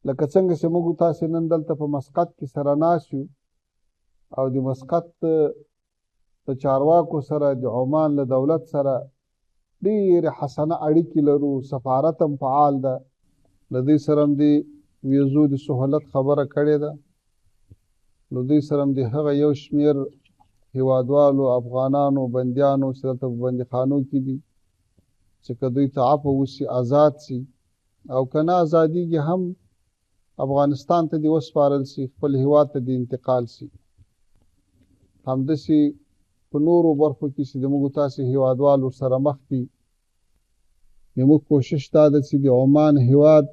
لکه څنګه چې موږ تاسې نن دلته په مسقط کې سره ناست یو او د مسقط له چارواکو سره، د عمان له دولت سره ډېرې حسنه اړیکې لرو، سفارت هم فعال ده. له دوی سره هم د ویزو د سهولت خبره کړې ده. له دوی سره هم د هغه یو شمېر هیوادوالو، افغانانو، بندیانو چې دلته په بندیخانو کې دي، چې که دوی ته عفو وشي، ازاد شي، او که نه ازادېږي هم، افغانستان ته دې وسپارل شي، خپل هیواد ته دې انتقال شي. همداسې په نورو برخو کې چې د موږ تاسې هیوادوال ورسره مخ دي، زموږ کوشش دا ده چې د عمان هیواد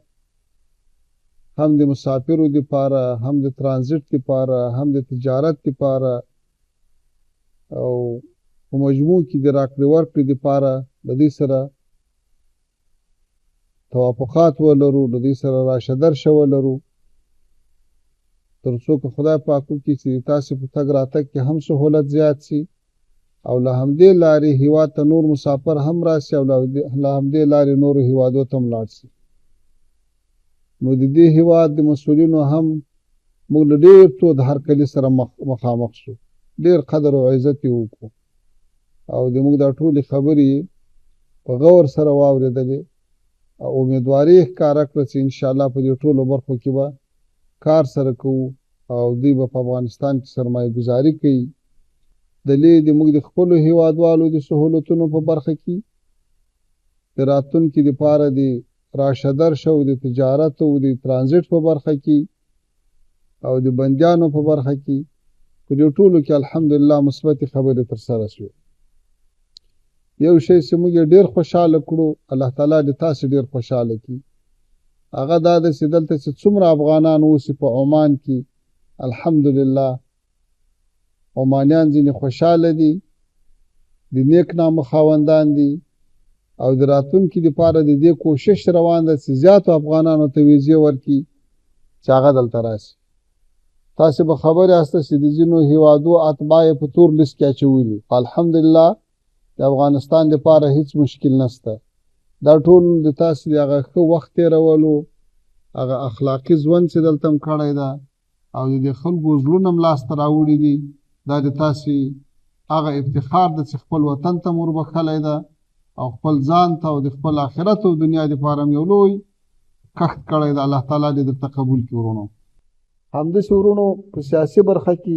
هم د مسافرو دپاره، هم د ترانزیټ دپاره، هم د تجارت دپاره او په مجموع کې د راکړې ورکړې دپاره له دوی سره توافقات ولرو، له دوی سره راشه درشه ولرو، تر څو که خدای پاک وکړي چې تاسې په تګ راتګ کې هم سهولت زیات شي او له همدې لارې هیواد ته نور مسافر هم راسي او له همدې لارې نورو هیوادو ته هم لاړ شي. نو د دې هیواد د مسؤلینو هم موږ له ډېر تود هرکلي سره مخامخ شو، ډېر قدر او عزت یې وکړو او د موږ دا ټولې خبرې یې په غور سره واورېدلې او امیدواري یې ښکاره کړه چې انشاءالله په دې ټولو برخو کې به کار سره کوو او دوی به په افغانستان کې سرمایه ګذاري کوي. دلې د موږ د خپلو هیوادوالو د سهولتونو په برخه کې د راتلونکي دپاره د راشه درشه او د تجارت او د ترانزیټ په برخه کې او د بندیانو په برخه کې، په دې ټولو کې الحمدلله مثبتې خبرې ترسره شوې. یو شی چې موږ یې ډېر خوشحاله کړو، الله تعالی دې تاسې ډېر خوشحاله کړي، هغه دا ده چې دلته چې څومره افغانان اوسي په عمان کې، الحمدلله عمانیان ځینې خوشحاله دي، د نیک نامه خاوندان دي او د راتلونکي دپاره د دې کوشش روان ده چې زیاتو افغانانو ته ویزې ورکړي چې هغه دلته راشي. تاسې به خبر یاست چې د ځینو هیوادو اتباع یې په تور لیست کې اچولي، خو الحمدلله د افغانستان دپاره هیڅ مشکل نشته. دا ټول د تاسې د هغه ښه وخت تېرولو، هغه اخلاقي ژوند چې دلته هم کړی ده او د دې خلکو زړونه هم لاسته راوړي دي، دا د تاسې هغه افتخار ده چې خپل وطن ته مو وربښلی ده او خپل ځان ته او د خپل آخرت او دنیا دپاره هم یو لوی کښت کړی ده. الله تعالی دې درته قبول کړي وروڼو. همداسې وروڼو په سیاسي برخه کې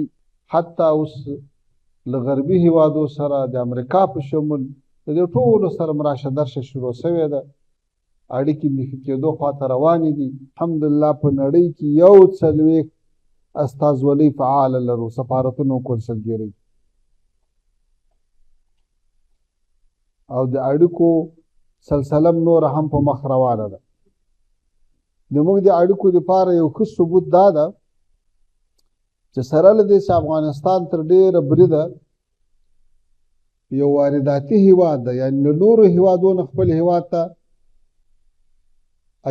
حتی اوس له غربي هیوادو سره د امریکا په شمول د دې ټولو سره راشه درشه شروع شوې ده، اړیکې د ښه کېدو خواته روانې دي. الحمدلله په نړۍ کې 41 استازولۍ فعاله لرو، سفارتونه او کونسلګیرۍ، او د اړیکو سلسله هم نوره هم په مخ روانه ده. د موږ د اړیکو دپاره یو ښه ثبوت دا ده چې سره له دې چې افغانستان تر ډېره بریده یو وارداتي هیواد ده، یعنی له نورو هیوادو نه خپل هیواد ته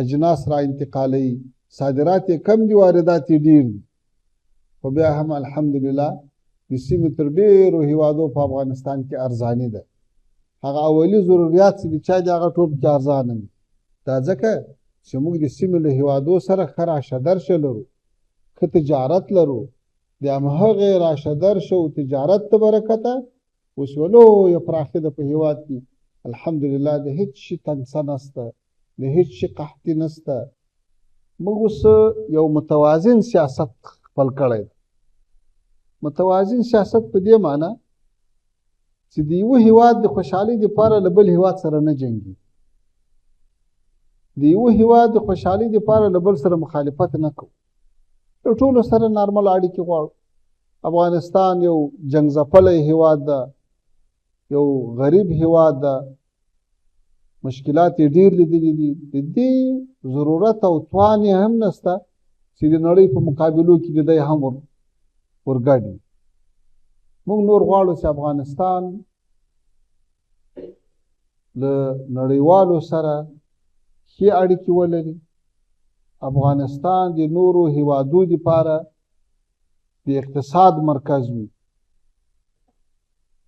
اجناس را انتقالوي، صادرات یې کم دي، واردات یې ډېر دي، خو بیا هم الحمدلله د سیمې تر ډېرو هیوادو په افغانستان کې ارزاني ده. هغه اولي ضروریات چې د چا دي هغه ټول پکې ارزانه دي. دا ځکه چې موږ د سیمې له هیوادو سره ښه راشه درشه لرو، ښه تجارت لرو، د همهغې راشه درشه او تجارت د برکته اوس یوه لویه پراخي ده په هیواد کې. الحمدلله د هیڅ شي تنګسه نشته، د هیڅ شي قحطي نشته. موږ اوس یو متوازن سیاست خپل کړی دی. متوازن سیاست په دې معنی چې د یوه هیواد د خوشحالۍ دپاره له بل هیواد سره نه جنګي، د یوه هیواد د خوشحالۍ دپاره له بل سره مخالفت نه کوو، له ټولو سره نارمل اړیکې غواړو. افغانستان یو جنګ ځپلی هیواد ده، یو غریب هیواد ده، مشکلات یې ډېر لیدلي دي. د دې ضرورت او توان یې هم نشته چې د نړۍ په مقابلو کې د دی هم ورګډ وي. موږ نور غواړو چې افغانستان له نړیوالو سره ښې اړیکې ولري، افغانستان د نورو هیوادو دپاره د اقتصاد مرکز وي،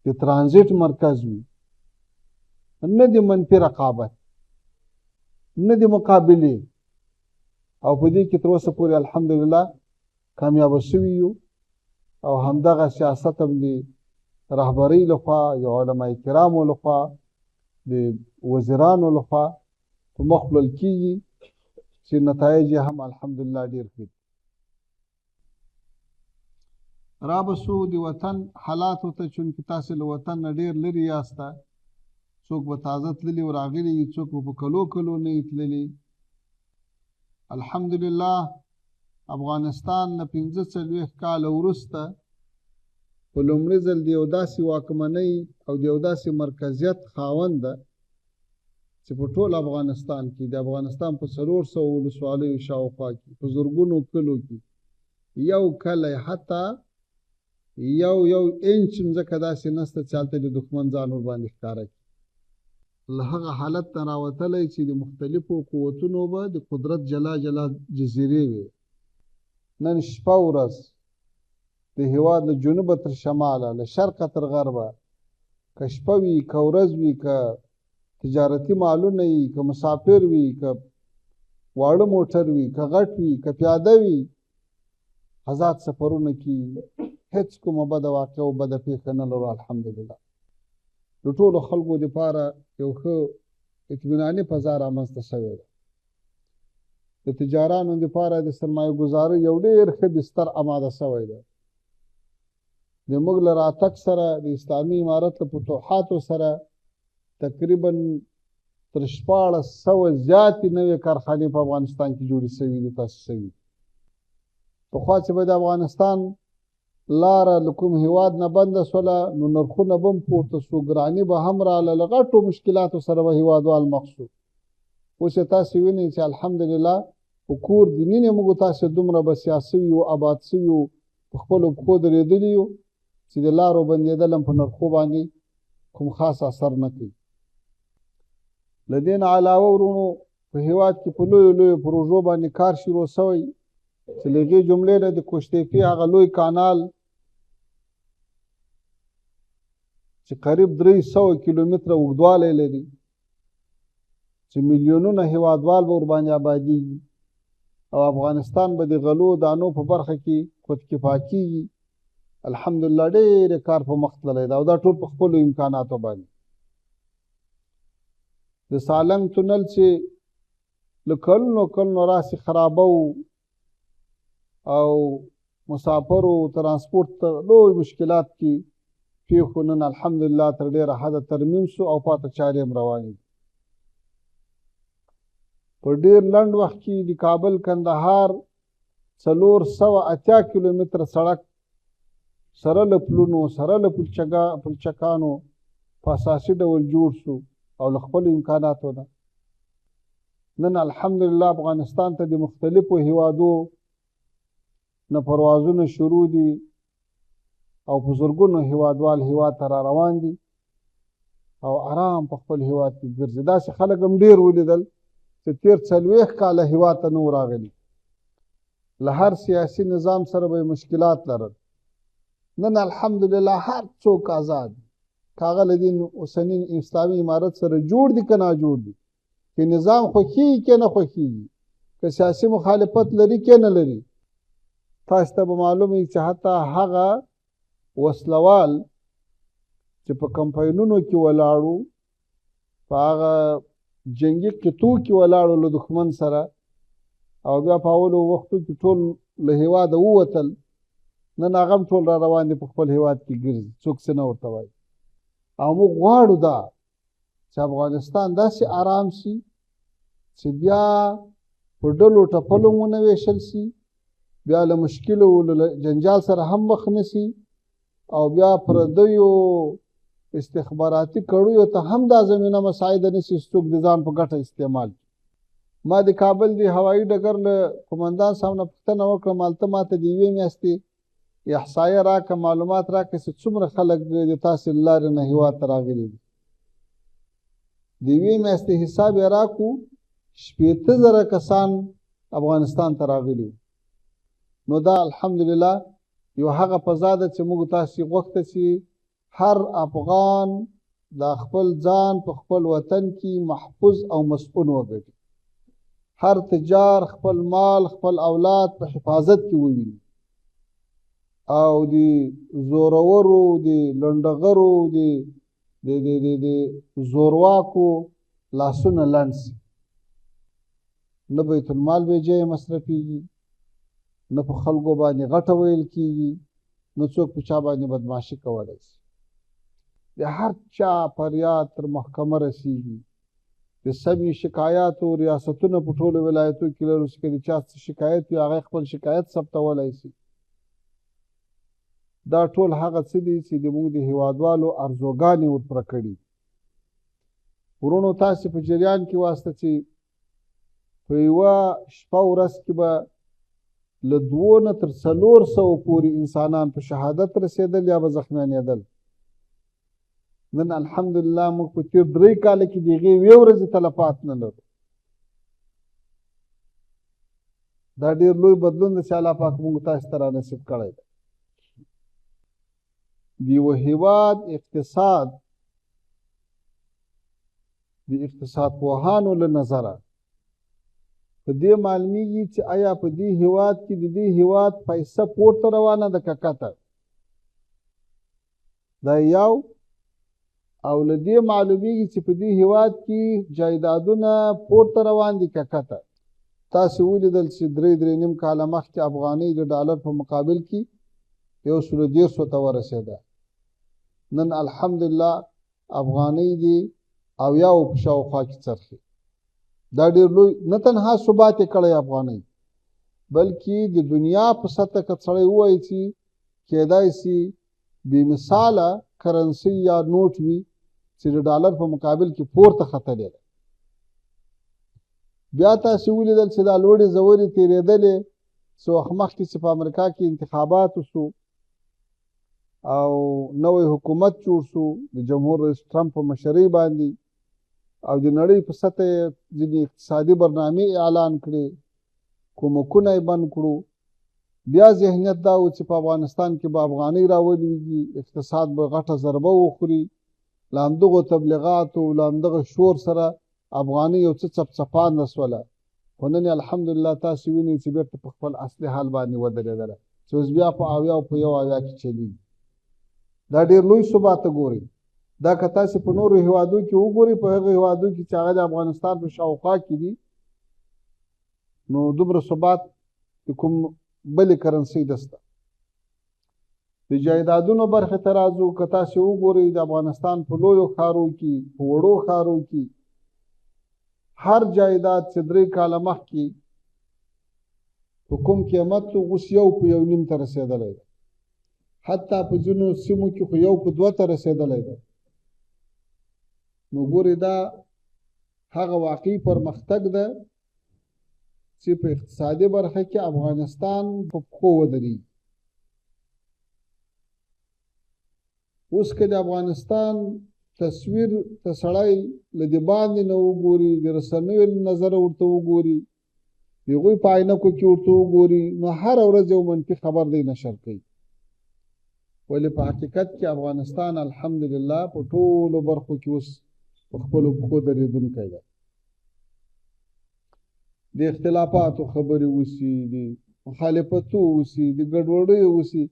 د ترانزیټ مرکز وي، نه د منفي رقابت، نه د مقابلې. او په دې کې تر اوسه پورې الحمدلله کامیابه شوي یو. او همدغه سیاست هم د رهبرۍ لخوا، د علماء کرامو لخوا، د وزیرانو لخوا په مخ وړل کیږي چې نتایج یې هم الحمدلله ډېر ښه دي. را به سو د وطن حالاتو ته، چونکې تاسې له وطن نه ډېر لرې یاسته، څوک به تازه تللي او راغلي وي، څوک به په کلو کلو نه وي تللي. الحمدلله افغانستان له 45 کاله وروسته په لومړي ځل د یو داسې واکمنۍ او د یو داسې مرکزیت خاوند ده چې په ټول افغانستان کې، د افغانستان په 400 ولسوالیو شاوخوا کې، په زرګونو کلو کې یو کلی، حتی یو یو انچ مځکه داسې نشته چې هلته د دښمن ځان ورباندې ښکاره کړي. له هغه حالت نه راوتلی چې د مختلفو قوتونو به د قدرت جلا جلا جزیرې وې. نن شپه ورځ د هیواد له جنوبه تر شماله، له شرقه تر غربه، که شپه وي که ورځ وي، که تجارتي مالونه وي، که مسافر وي، که واړه موټر وي، که غټ وي، که پیاده وي، آزاد سفرونه کیږي. هیڅ کومه بده واقعه او بده پېښه نه لرو الحمدلله. د ټولو خلکو دپاره یو ښه اطمیناني فضا رامنځته شوې ده. د تجارانو دپاره د سرمایه ګذارۍ یو ډېر ښه بستر اماده شوی دی. د موږ له راتګ سره، د اسلامي امارت له فتوحاتو سره، تقریبا تر 1600 زیاتې نوې کارخانې په افغانستان کې جوړې شوې دي، تاسیس شوې دي. پخوا چې به د افغانستان لاره له کوم هیواد نه بنده سوله، نو نرخونه به هم پورته سو، ګراني به هم راله، له غټو مشکلاتو سره به هیوادوال مخ سو. اوس یې تاسې وینئ چې الحمدلله په کور دننه موږ تاسې دومره بسیا سوي یو، اباد سوي یو، په خپلو پښو درېدلي یو چې د لارو بندېدل هم په نرخو باندې کوم خاص اثر نه کوي. له دې نه علاوه وروڼو په هیواد کې په لویو لویو پروژو باندې کار شروع سوی چې له هغې جملې نه د قوشتېپې هغه لوی کانال چې قریب 300 کیلومتره اوږدوالی لري چې میلیونونه هیوادوال به ورباندې آبادیږي او افغانستان به د غلو دانو په برخه کې خودکفا کیږي. الحمدلله ډېر کار په مخ تللی ده او دا ټول په خپلو امکاناتو باندې. د سالنګ تونل چې له کلونو کلونو راسې خرابه و او مسافرو ترانسپورت ته لوی مشکلات کې پېښو، نن الحمدلله تر ډېره حده ترمیم سو او پاته چارې هم روانې دي. په ډېر لنډ وخت کې د کابل کندهار 480 کیلومتره سړک سره له پلونو، سره له پلچکانو په اساسي ډول جوړ سو او له خپلو امکاناتو نه. نن الحمدلله افغانستان ته د مختلفو هیوادو نه پروازونه شروع دي او په زرګونو هیوادوال هیواد ته را روان دي او آرام په خپل هیواد کې ګرځي. داسې خلک هم ډېر ولیدل چې تېر 40 کاله هیواد ته نه وو راغلي، له هر سیاسي نظام سره به یې مشکلات لرل. نن الحمدلله هر څوک آزاد دي، که هغه له دې اوسني اسلامي امارت سره جوړ دي که ناجوړ دي، که نظام خوښیږي که نه خوښیږي، که سیاسي مخالفت لري که نه لري. تاسو ته به معلوم وي چې حتی هغه وسلوال چې په کمپاینونو کې ولاړو، په هغه جنګي قطعو کې ولاړو له دښمن سره، او بیا په اولو وختو کې ټول له هیواده ووتل، نن هغه هم ټول را روان دي، په خپل هیواد کې ګرځي، څوک څه نه ورته وایي. او موږ غواړو دا چې افغانستان داسې آرام سي چې بیا په ډلو ټپلو ونه ویشل سي، بیا له مشکلو له جنجال سره هم مخ نه سي، او بیا پردیو استخباراتي کړیو ته هم دا زمینه مساعده نه سي چې څوک د ځان په ګټه استعمال کړي. ما د کابل د هوایي ډګر له قومندان صاحب نه پوښتنه وکړه، مالته ماته د یوې میاشتې احصایه راکړه، معلومات راکړه چې څومره خلک د تاسې له لارې نه هېواد ته راغلي دي. د یوې میاشتې حساب یې راکړو، 60,000 کسان افغانستان ته راغلي وو. نو دا الحمدلله یو هغه فضا ده چې موږ تاسې غوښته چې هر افغان دا خپل ځان په خپل وطن کې محفوظ او مسؤل وګڼي. هر تجار خپل مال، خپل اولاد په حفاظت کې وویني او د زورورو، د لنډغرو، د د د د د زورواکو لاسونه لنډ سي. نه بیت المال بې ځایه مصرفېږي، نه په خلکو باندې غټه ویل کېږي، نه څوک په چا باندې بدمعاشي کولی سي. د هر چا فریاد تر محکمه رسېږي. د سمې شکایاتو ریاستونه په ټولو ولایتو کې لرو چې که د چا څه شکایت وي، هغه خپل شکایت ثبتولی سي. دا ټول هغه څه دي چې د موږ د هیوادوالو ارزوګانې ورپوره کړي. وروڼو، تاسې په جریان کې واسته چې په یوه شپه ورځ کې به له 200 نه تر 400 پورې انسانان په شهادت رسېدل یا به زخمیانېدل. نن الحمدلله موږ په تېر 3 کاله کې د هغې یوې ورځې تلفات نه لرو. دا ډېر لوی بدلون دی چې الله پاک موږ تاسو ته را نصیب کړی دی. د یوه هیواد اقتصاد د اقتصاد پوهانو له نظره په دې معلومیږي چې آیا په دې هیواد کې د دې هیواد پیسه پورته روانه ده که کته. دا یو، او له دې معلومیږي چې په دې هیواد کې جایدادونه پورته روان دي که کته. تاسو ولیدل چې درې درې نیم کاله مخکې افغانۍ د ډالر په مقابل کې 130 ته ورسېده. نن الحمدلله افغانۍ دی 70 په شاوخوا کې څرخي. دا ډېر لوی نه تنها ثبات یې کړی افغانۍ، بلکې د دنیا په سطح که سړی ووایي چې کېدای سي بې مثاله کرنسي یا نوټ وي چې د ډالر په مقابل کې پورته ختلې ده. بیا تاسې ولیدل چې دا لوړې ځورې تېرېدلې. څه وخت مخکې چې په امریکا کې انتخابات وسو او نوی حکومت جوړ سو د جمهور رئیس ټرمپ په مشرۍ باندې، او د نړۍ په سطح یې ځینې اقتصادي برنامې اعلان کړې، کومکونه یې بند کړو، بیا ذهنیت دا و چې په افغانستان کې به افغانۍ راولویږي، اقتصاد به غټه ضربه وخوري. له همدغو تبلیغاتو، له همدغه شور سره افغانۍ یو څه څپڅپانده سوله، خو نن یې الحمدلله تاسې وینئ چې بېرته په خپل اصلي حال باندې ودرېدله چې اوس بیا په 70 او په 71 کې چلیږي. دا ډېر لوی ثبات ګورئ. دا که تاسې په نورو هیوادو کې وګورئ، په هغو هیوادو کې چې هغه د افغانستان په شاوخوا کې دي، نو دومره ثبات د کوم بلې کرنسۍ دسته. د جایدادونو برخې ته راځو. که تاسې وګورئ، د افغانستان په لویو ښارو کې، په وړو ښارو کې هر جایداد چې 3 کاله مخکې په کوم قیمت، اوس یو په 1.5 ته رسېدلی دی. حتی په ځینو سیمو کې خو یو په دوه ته رسېدلی دی. نو ګورئ، دا هغه واقعي پرمختګ ده چې په اقتصادي برخه کې افغانستان په پښو ودرېږي. اوس که د افغانستان تصویر ته سړی له د باندې نه وګوري، د رسنیو له نظره ورته وګوري، د هغوی په عینکو کې ورته وګوري، نو هره ورځ یو منفي خبر دی نشر کوي، ولې په حقیقت کې افغانستان الحمدلله په ټولو برخو کې اوس په خپلو پښو درېدونکی دی. د اختلافاتو خبرې وسي، د مخالفتو وسي، د ګډوډیو وسي،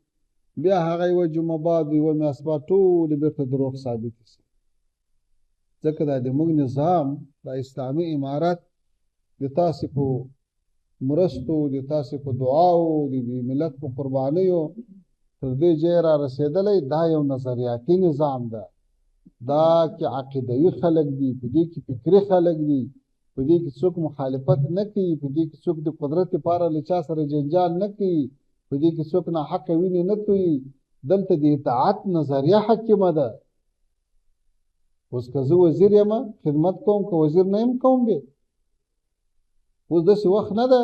بیا هغه یوه جمعه بعد، یوه میاشت بعد ټولې بېرته دروغ ثابتې سي، ځکه دا د موږ نظام، د اسلامي امارت د تاسې په مرستو، د تاسې په دعاو، د دې ملت په قربانیو تر دې ځایه را رسېدلی. دا یو نظریاتي نظام ده. دا کې عقیدوي خلک دي، په دې کې فکري خلک دي، په دې کې څوک مخالفت نه کوي، په دې کې څوک د قدرت لپاره له چا سره جنجال نه کوي، په دې کې څوک ناحقه وینې نه تویي. دلته د اطاعت نظریه حاکمه ده. اوس که زه وزیر یم خدمت کوم، که وزیر نه یم کوم به. اوس داسې وخت نه ده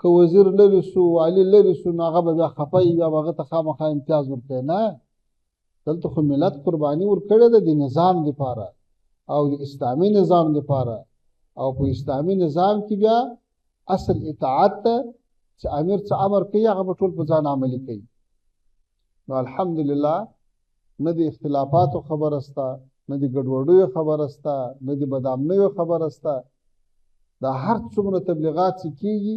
که وزیر لرې سو، والي لرې سو، نو هغه به بیا خفه وي، بیا به هغه ته خامخا امتیاز ورکوي. نه، دلته خو ملت قرباني ورکړې ده د نظام دپاره او د اسلامي نظام دپاره، او په اسلامي نظام کې بیا اصل اطاعت ده چې امیر څه امر کوي، هغه به ټول په ځان عملي کوي. نو الحمدلله نه د اختلافاتو خبره سته، نه د ګډوډیو خبره سته، نه د بدامنیو خبره سته. دا هر څومره تبلیغات چې کېږي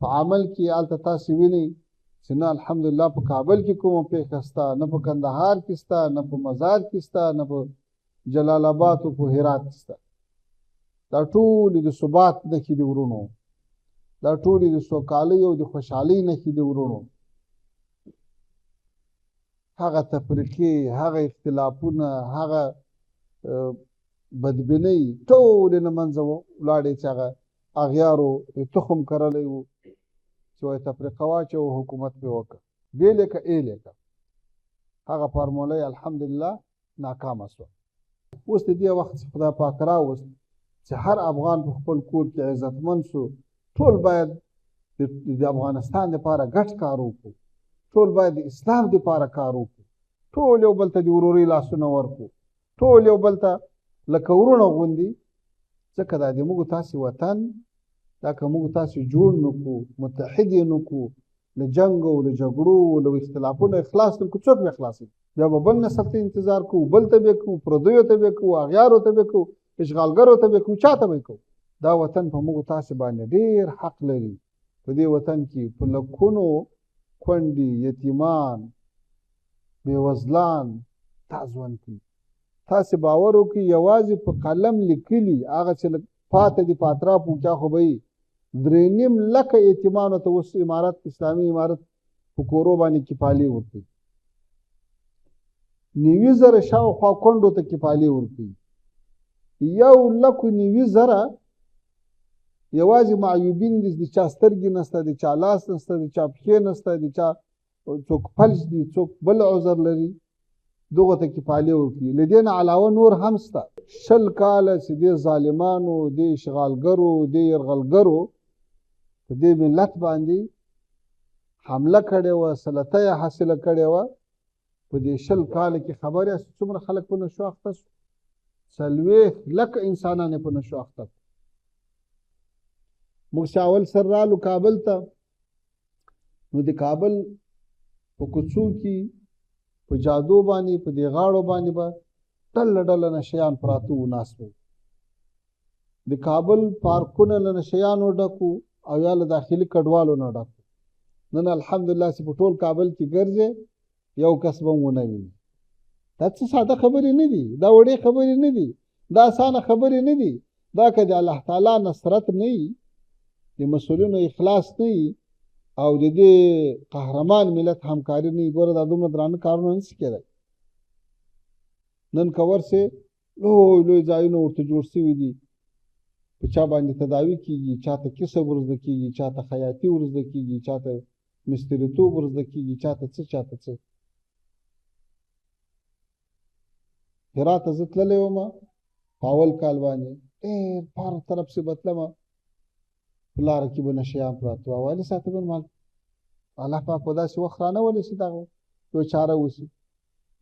په عمل کې هلته تاسې وینئ چې نه الحمدلله په کابل کې کومه پېښه سته، نه په کندهار کې سته، نه په مزار کې سته، نه په جلال آباد او په هرات کې سته. دا ټولې د ثبات نښې دي ورونو، دا ټولې د سوکالۍ او د خوشحالۍ نښې دي ورونو. هغه تفریقې، هغه اختلافونه، هغه بدبینۍ ټولې له منځه ولاړې چې هغه اغیارو تخم کرلی و چې وایي تفریقه واچوه، حکومت پرې وکړه، بې لیکه ای لیکه، هغه فارموله یې الحمدلله ناکامه شوه. اوس د دې وخت چې خدای پاک راوست چې هر افغان په خپل کور کې عزتمند شو، ټول باید د افغانستان لپاره ګډ کار وکړو، ټول باید د اسلام لپاره کار وکړو، ټول یو بل ته د ورورۍ لاسونه ورکړو، ټول یو بل ته لکه وروڼه غوندي، ځکه دا د موږ تاسې وطن، دا که موږ تاسې جوړ نه کړو، متحد یې نه کړو، له جنګ او له جګړو او له اختلافونو یې خلاص نه کړو، څوک به یې خلاصوي؟ بیا به بل نسل ته انتظار کوو، بل ته به یې کوو، پردیو ته به یې کوو، اغیارو ته به یې کوو، اشغالګرو ته به یې کوو، چا ته به یې کوو؟ دا وطن په موږ تاسې باندې ډېر حق لري. په دې وطن کې په لکونو کونډې، یتیمان، بېوزلان دا ژوند کوي. تاسې باور وکړئ، یوازې په قلم لیکلي هغه چې لږ پاته دي په اطرافو کې، خو به یې 3.5 لکه یتیمانو ته اوس امارت، اسلامي امارت په کورو باندې کفالې ورکوي. 90,000 شاوخوا کونډو ته کفالې ورکوي. 1,90,000 یوازې معیوبین دي، د چا سترګې نشته، د چا لاس نشته، د چا پښې نشته، د چا څوک فلج دي، څوک بل عذر لري، دغو ته کفالې ورکوي. له دې نه علاوه نور هم شته. 20 کاله چې دې ظالمانو، دې اشغالګرو، دې یرغلګرو په دې ملت باندې حمله کړې وه، سلطه یې حاصله کړې وه، په دې 20 کاله کې خبر یاست څومره خلک په نشو اخته شو؟ 40 لکه انسانان یې په نشو اخته کړو. موږ چې اول سر رالو کابل ته، نو د کابل په کوڅو کې په جادو باندې، په دې غاړو باندې به ډله ډله نشیان پراته وو، ناست وو. د کابل پارکونه له نشیانو ډک وو او یا له داخلي کډوالو نه ډک وو. نن الحمدلله چې په ټول کابل کې ګرځې یو کس به هم ونه ویني. دا څه ساده خبرې نه دي، دا وړې خبرې نه دي، دا اسانه خبرې نه دي. دا که د الله تعالی نصرت نه وي، د مسؤلینو اخلاص نه وي او د دې قهرمان ملت همکاري نه وي، ګوره دا دومره درانه کارونه نه شي کېدای. نن که ورسې لوی لوی ځایونه ورته جوړ شوي دي، په چا باندې تداوي کېږي، چا ته کسب ورزده کېږي، چا ته خیاطي ورزده کېږي، چا ته مستریتوب ورزده کېږي، چا ته څه، چا ته څه. هرات ته زه تللی وم په اول کال باندې، ډېر پار طرف سي به تلمه، په لاره کې به نشیان پراته وو. والي صاحب ته مال الله پاک به داسې وخت رانه ولي چې دغه یو چاره وشي.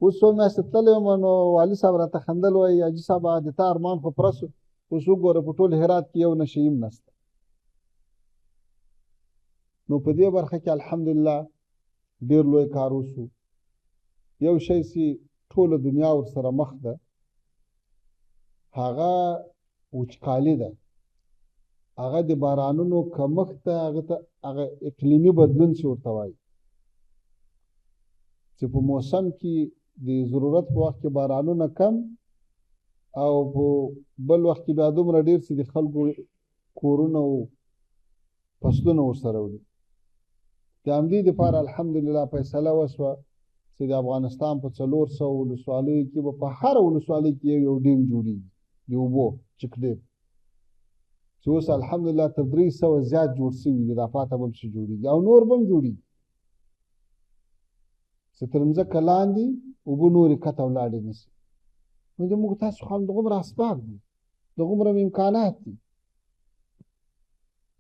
اوس څو میاشتې تللی وم، نو والي صاحب راته خندل، وایي حاجي صاحب د تا ارمان خو پوره شو، اوس وګوره په ټول هرات کې یو نشه هم نشته. نو په دې برخه کې الحمدلله ډېر لوی کار وشو. یو شی چې ټوله دنیا ورسره مخ ده هغه وچکالي ده، هغه د بارانونو کمښت ده، هغه ته هغه اقلیمي بدلون چې ورته وایي، چې په موسم کې د ضرورت په وخت کې بارانونه کم او په بل وخت کې بیا دومره ډېر چې د خلکو کورونه او فصلونه ورسره وړي. د همدې دپاره الحمدلله فیصله وشوه چې د افغانستان په 400 ولسوالیو کې به په هره ولسوالۍ کې یو یو ډیم جوړېږي د اوبو چک ډیم، چې اوس الحمدلله تر 300 زیات جوړ شوي دي، دا پاته به هم څه جوړېږي او نور به هم جوړېږي، چې تر مځکه لاندې اوبه نورې کته ولاړې نه شي. نو د موږ تاسو خو هم دغومره اسباب دي، دغومره امکانات دي،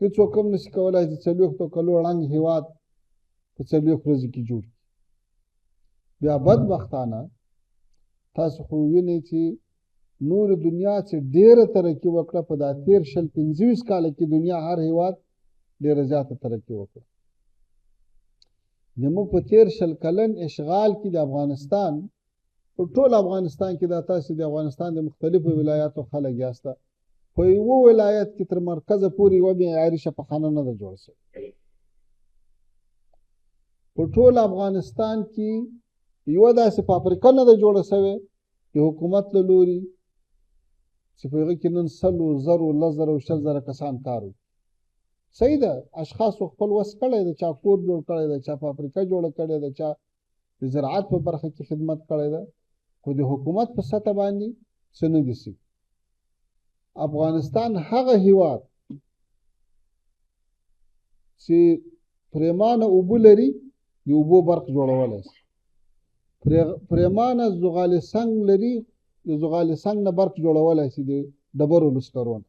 هېڅوک هم نشي کولی چې 40 کلو ړنګ هېواد په 40 ورځو کې جوړ کړي. بیا بدبختانه تاسو خو وینئ چې نور دنیا چې ډېره ترقي وکړه په دا تېر 20 25 کاله کې دنیا هر هېواد ډېره زیاته ترقي وکړه. زموږ په تېر 20 کلن اشغال کې د افغانستان په ټول افغانستان کې، دا تاسو د افغانستان د مختلفو ولایاتو خلک یاسته، په یوه ولایت کې تر مرکزه پورې یوه معیاري شفاخانه نه ده جوړه شوې. په ټول افغانستان کې یوه داسې فابریکه نه ده جوړه شوې د حکومت له لوري چې په هغه کې نن سلو زرو 10,000 او 20,000 کسان کار وکړي. صحیح ده، اشخاصو خپل وس کړی دی، چا کور جوړ کړی دی، چا فابریکه جوړه کړې ده، چا د زراعت په برخه کې خدمت کړی ده، خو د حکومت په سطح باندې څه نه دي سوي. افغانستان هغه هیواد چې پریمانه اوبه لري، د اوبو برق جوړولی شي، پریمانه زغال سنګ لري، د زغال سنګ نه برق جوړولی شي، د ډبرو له سکرو نه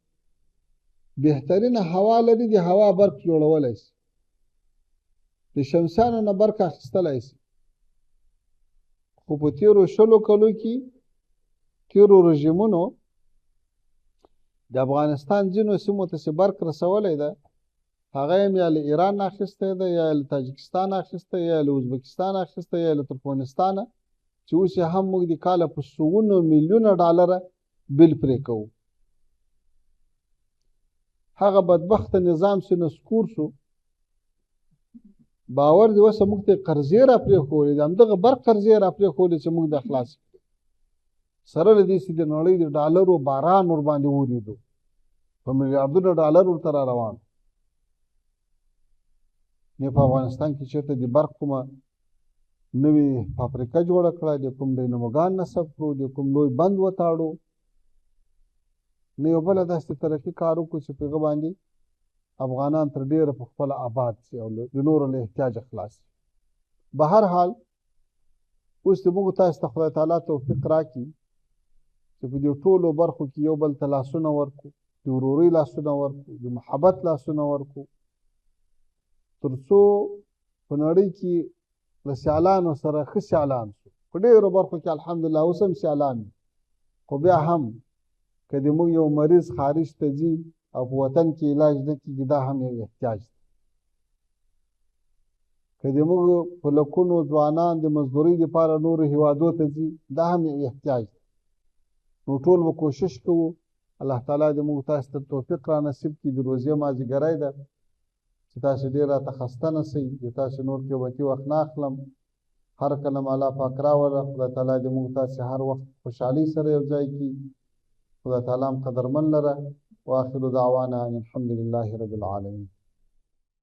بهترینه هوا لري، د هوا برق جوړولی شي، د شمسیانو نه برق اخیستلی شي. خو په تیرو 20 کلو کې تیرو رژیمونو د افغانستان ځینو سیمو ته چې برق رسولی ده، هغه یې یا له ایران نه اخیستی ده، یا له تاجکستان اخیستی، یا له ازبکستان اخیستی، یا له ترکمنستانه، چې اوس یې هم موږ د کاله په سوونو میلیونه ډالره بل پرې کوو. هغه بدبخته نظام چې نسکور شو، باور دې اوسه موږ ته قرضې را پرېښولې، د همدغه برق قرضې را پرېښولې چې موږ بیا خلاص کړو. سره له دې چې د نړۍ د ډالرو باران ورباندې ورېدو، په میلیاردونو ډالر ورته را روان. نه په افغانستان کې چېرته د برق کومه نوې فابریکه جوړه کړه، د کوم ډینموګان نصب کړو، د کوم لوی بند وتاړو، نه یو بله داسې ترقي کار وکړو چې په هغه باندې افغانان تر ډېره په خپله آباد شي او د نورو له احتیاجه خلاص شي. به هر حال اوس دې موږ تاسو ته خدای تعالی توفیق راکړي چې په دې ټولو برخو کې یو بل ته لاسونه ورکړو، د ورورۍ لاسونه ورکړو، د محبت لاسونه ورکړو، تر څو په نړۍ کې له سیالانو سره ښه سیالان شو. په ډېرو برخو کې الحمدلله اوس هم سیالان یو، خو بیا هم که د موږ یو مریض خارج ته ځي او په وطن کې علاج نه کېږي، دا هم یو احتیاج دی. که د موږ په لکونو ځوانان د مزدورۍ دپاره نورو هیوادو ته ځي، دا هم یو احتیاج دی. نو ټول به کوشش کوو، الله تعالی دې موږ تاسو ته توفیق را نصیب کړي. د روزې مازدیګری ده چې تاسو ډېر راته خسته نه سئ، د تاسو نور قیمتي وخت نه اخلم. هر کله مو الله پاک راوله، خدای تعالی دې موږ تاسو هر وخت خوشحالۍ سره یو ځای کړي. خدای تعالی هم قدرمن لره. واخر دعوانا ان الحمد لله رب العالمین.